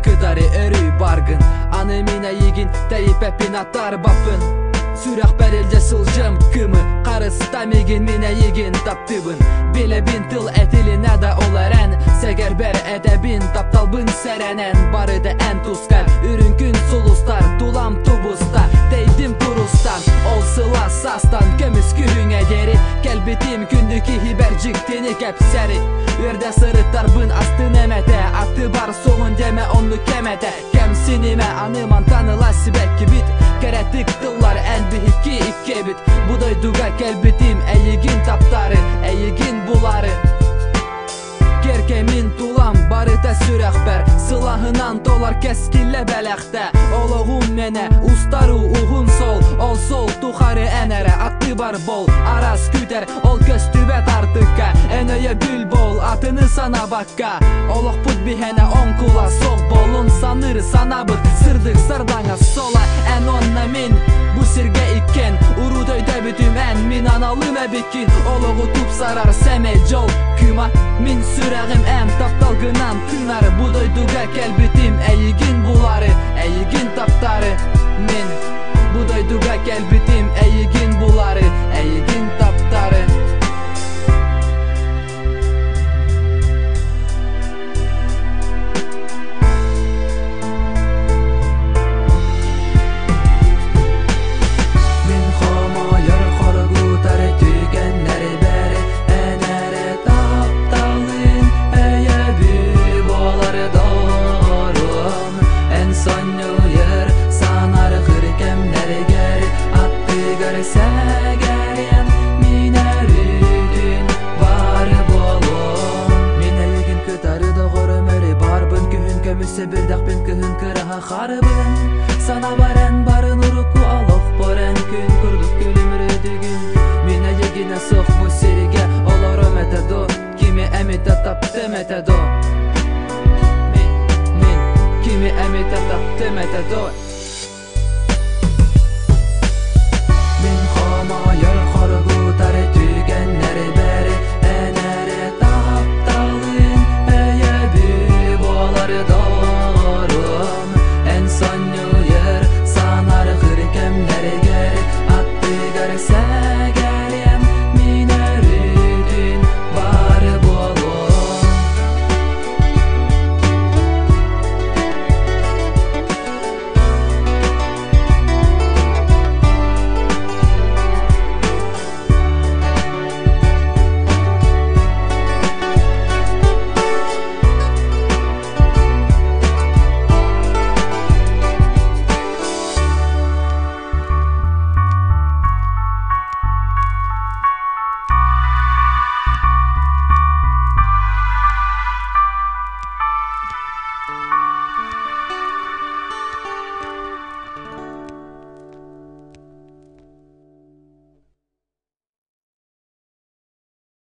кытары өрүү баргын. Аны мин эйигин тэйиппэппин аттарбаппын. Сүрэхпэр илдьэ сылдьыам кымы, харыста миигин мин эйигин таптыыбын. Билэбин тыл этилинэ да ол эрэн, сэгэрбэр этэбин тапталбын сэрэнэн. Барыта эн тускар, үрүҥ күн сулустар, тулам тубуста, тэйдим курустан. Ол сыла састан көмүс күһүҥэ диэри кэлбитим күндү киһибэр дьиктини кэпсэри. Үөрдэ сырыттарбын астын эмэтэ, аттыбар суоҕун диэмэ оннук кэмэтэ. Кэмсинимэ аны мантан ыла сибэккибит, кэрэтик тыллар эн биһикки иккиэбит. Бу дойдуга кэлбитим эйигин таптары, эйигин булары. Кэркэмин тулам барыта сүрэхпэр Сылаһынан толор кэскиллэ бэлэхтэ Олоҕум мэнэ устару уһун сол Ол сол тухары эн эрэ аттыбар бол Арас күтэр ол көстүбэт артыкка Эн өйөбүл бол атыны санаабакка Олохпут биһэнэ оҥкула суох болун Саныыр санаабыт сырдык сардаҥа сола Эн уонна мин бу сиргэ иккиэн Урут өйдөөбүтүм эн мин аналым эбиккин Олоҕу тупсарар сэмэй дьол кыыма Мин сүрэҕим эн тапталгынан тыынар Бу дойдуга кэлбитим эйигин булары Эйигин таптары Мин бу дойдуга кэлбитим эйигин булары Эйигин таптары. Мин хомойор хоргутар түгэннэри бэри эн эрэ тапталын өйөбүл буолар доҕорум эн сонньуйар санаргыр кэмнэргэр аттыгар сэгэриэм мин өрүүтүн бар буолуом мин эйигин кытары доҕорум өрө барбын күһүн көмүс сэбирдэхпин кыһын кыраһа харыбын санабар эн барын урукку олохпор эн күн курдук күлүм.